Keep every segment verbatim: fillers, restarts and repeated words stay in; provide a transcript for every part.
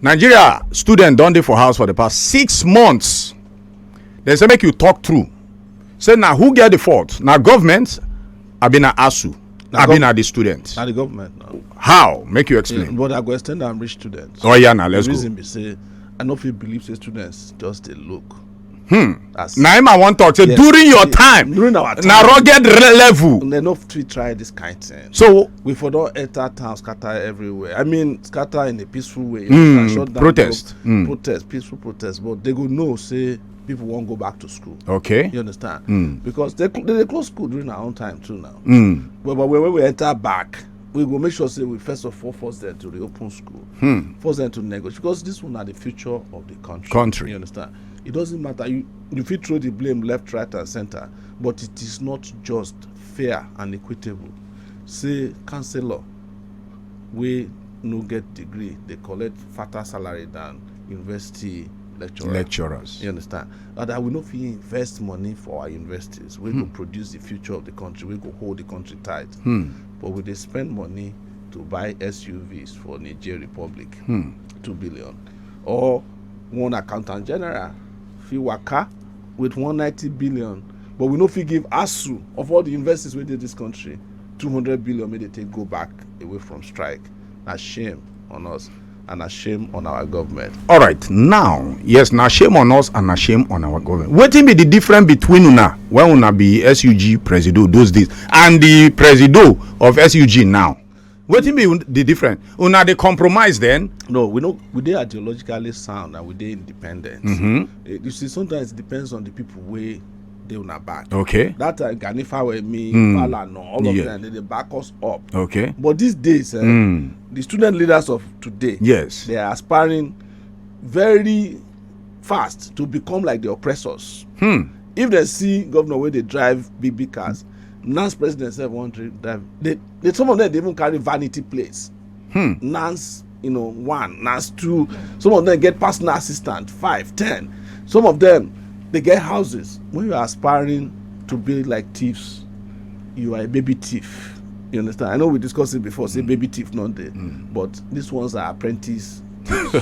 Nigeria student don dey for house for the past six months. Dem say make you talk true. Say na who get the fault? Na government, abi na ASUU, abi na the student? Na the government now. How? Make you explain. But I go extend am reach students. Oh yeah, now let's go. The reason be say I no fit believe say students just dey look. Hmm. Na him I wan talk say, yes, during your time, during our time, na rugged level. Dem no fit try this kind thing. So we for don enter town, scatter everywhere. I mean, scatter in a peaceful way. Mm, protest. Mm. Protest, peaceful protest. But they go know say people wan go back to school. Okay. You understand? Mm. Because they, they, they close school during our own time too now. Mm. But, but when, when we enter back, we go make sure say we first of all force them to reopen school. Hmm. Force them to negotiate, because this one are the future of the country. Country. You understand? It doesn't matter. You, you fit throw the blame left, right, and center, but it is not just, fair, and equitable. Say councillor wey no get degree dey collect fatter salary than university lecturers. Lecturers. You understand? And that we no fit invest money for our universities wey go, hmm, produce the future of the country, wey go hold the country tight. Hmm. But we dey spend money to buy S U Vs for Niger Republic, hmm, two billion. Or one accountant general fit waka with one ninety billion, but we no fit give ASUU, of all the universities wey dey this country, two hundred billion make they take go back away from strike. Na shame on us and na shame on our government. All right, now, yes, na shame on us and na shame on our government. Wetin be the difference between una, when una be S U G presido those days, and the presido of S U G now? Wetin be un-, the difference? Una dey compromise then? No, we no, we dey ideologically sound and we dey independent. Mm-hmm. Eh, you see, sometimes it depends on the people wey dey una back. Okay. That time, Gani Fawehinmi, mm, Falana, all of, yeah, them, they dey back us up. Okay. But these days, eh, mm, the student leaders of today, yes, they are aspiring very fast to become like the oppressors. Hmm. If they see governor wey dey drive big big cars, NANS president sef wan dri-, drive. They, they, some of them dey even carry vanity plates. Hmm. NANS, you know, one, NANS two. Some of them get personal assistant, five, ten. Some of them, they get houses. When you are aspiring to be like thieves, you are a baby thief. You understand? I know we discussed it before, say, mm, baby thief not there. Mm. But these ones are apprentice thieves.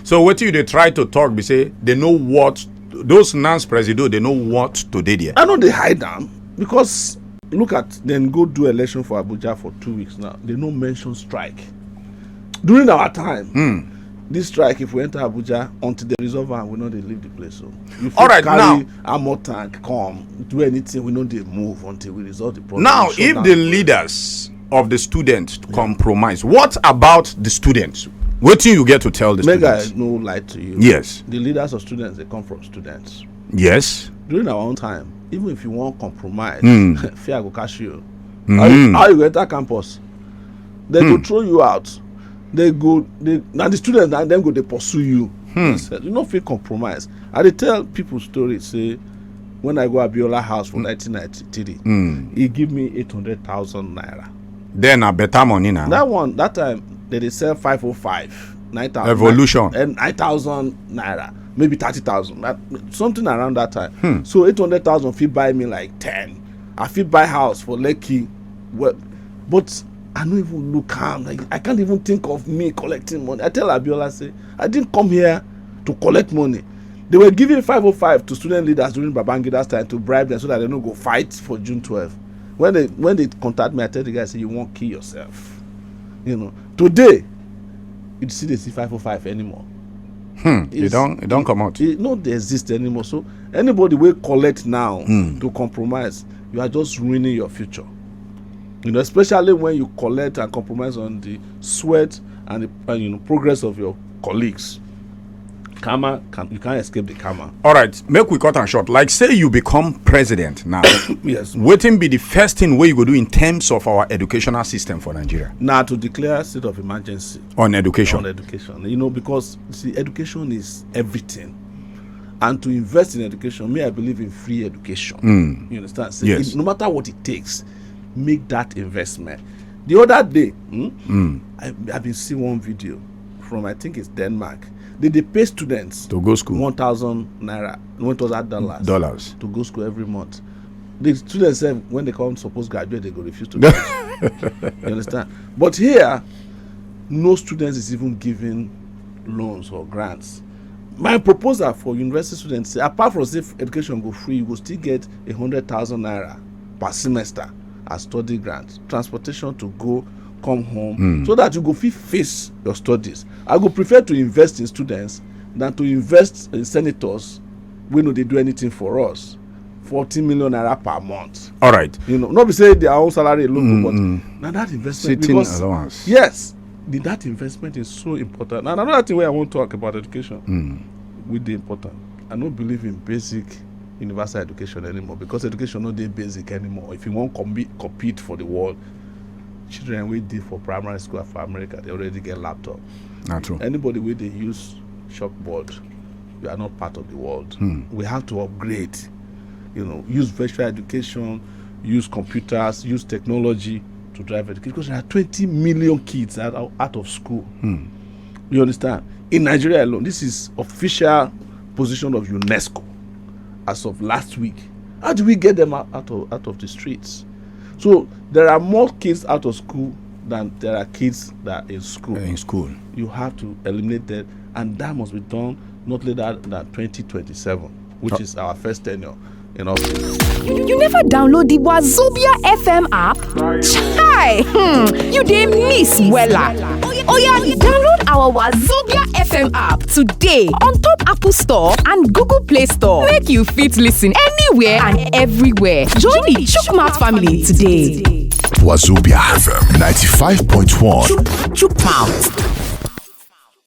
So wetin you dey try to talk be say they know what, those NANS presido, they know what to dey there. I no dey hide am, because look at them, go do election for Abuja for two weeks now. They no mention strike. During our time, hmm, this strike, if we enter Abuja, until they resolve am, we no dey leave the place. So you fit, all right, carry now armor tank come, do anything, we no dey move until we resolve the problem. Now, if the leaders of the students, yeah, compromise, what about the students? Wetin you get to tell the students? Make I no lie to you. Yes. The leaders of students, they come from students. Yes. During our own time, even if you wan compromise, mm, fear go catch you. Mm. How you, how you go enter campus? They go, hmm, throw you out. They go, they, na the students, na them go dey pursue you. Hmm. They say, you no fit compromise. I dey tell people story say, when I go Abiola house for, hmm, nineteen ninety-three, hmm, he give me eight hundred thousand naira. Then na better money now. That one, that time, they dey sell five oh five, nine thousand, Evolution, and nine thousand naira, maybe thirty thousand, that, something around that time. Hmm. So eight hundred thousand fit buy me like ten. I fit buy house for Lekki. Well, but I no even look am. Like, I can't even think of me collecting money. I tell Abiola say, I didn't come here to collect money. They were giving five oh five to student leaders during Babangida's time to bribe them so that they no go fight for June twelfth. When they, when they contact me, I tell the guy, say, you won't kill yourself. You know, today, you see, they see five oh five anymore. Hmm, you don't, you don't come out. It no dey exist anymore. So anybody wey collect now, hmm, to compromise, you are just ruining your future. You know, especially when you collect and compromise on the sweat and the, and, you know, progress of your colleagues. Karma can, you can't escape the karma. All right, make we cut and short. Like, say you become president now. Yes. Wetin be the first thing wey you go do in terms of our educational system for Nigeria? Now to declare state of emergency on education. On education, you know, because, see, education is everything. And to invest in education, me, I believe in free education. Mm. You understand? Say, yes, it, no matter what it takes, make that investment. The other day, hmm, mm, I, I been see one video from, I think it's Denmark. They, they pay students to go school, one thousand naira, one thousand dollars, dollars to go school every month. The students sef, when they come suppose graduate, they go refuse to graduate. You understand? But here, no students is even given loans or grants. My proposal for university students say, apart from say education go free, you go still get a hundred thousand naira per semester as study grant, transportation to go come home, so that you go fit face your studies. I go prefer to invest in students than to invest in senators wey no dey do anything for us. Forty million naira per month. All right. You know, not be say their own salary alone, but now that investment, Sitting because allowance. Yes, the, that investment is so important. And another thing where I want to talk about education, with the important, I don't believe in basic universal education anymore, because education not dey basic anymore. If you want compete compete for the world, children wey dey for primary school for America, they already get laptop. Na true. Anybody wey dey use chalkboard, you are not part of the world. We have to upgrade. You know, use virtual education, use computers, use technology to drive education, because there are twenty million kids out, out of school. You understand? In Nigeria alone, this is official position of UNESCO as of last week. How do we get them out, out of out of the streets? So there are more kids out of school than there are kids that are in school. In school. You have to eliminate that, and that must be done not later than twenty twenty-seven, which is our first tenure in office. You never download the Wazobia F M app? Chai! Hmm, you dey miss wella. Oya, download our Wazobia F M app today on top Apple Store and Google Play Store. Make you fit listen anywhere and everywhere. Join the Chukmat family today. Wazobia F M ninety-five point one. Chukmouth.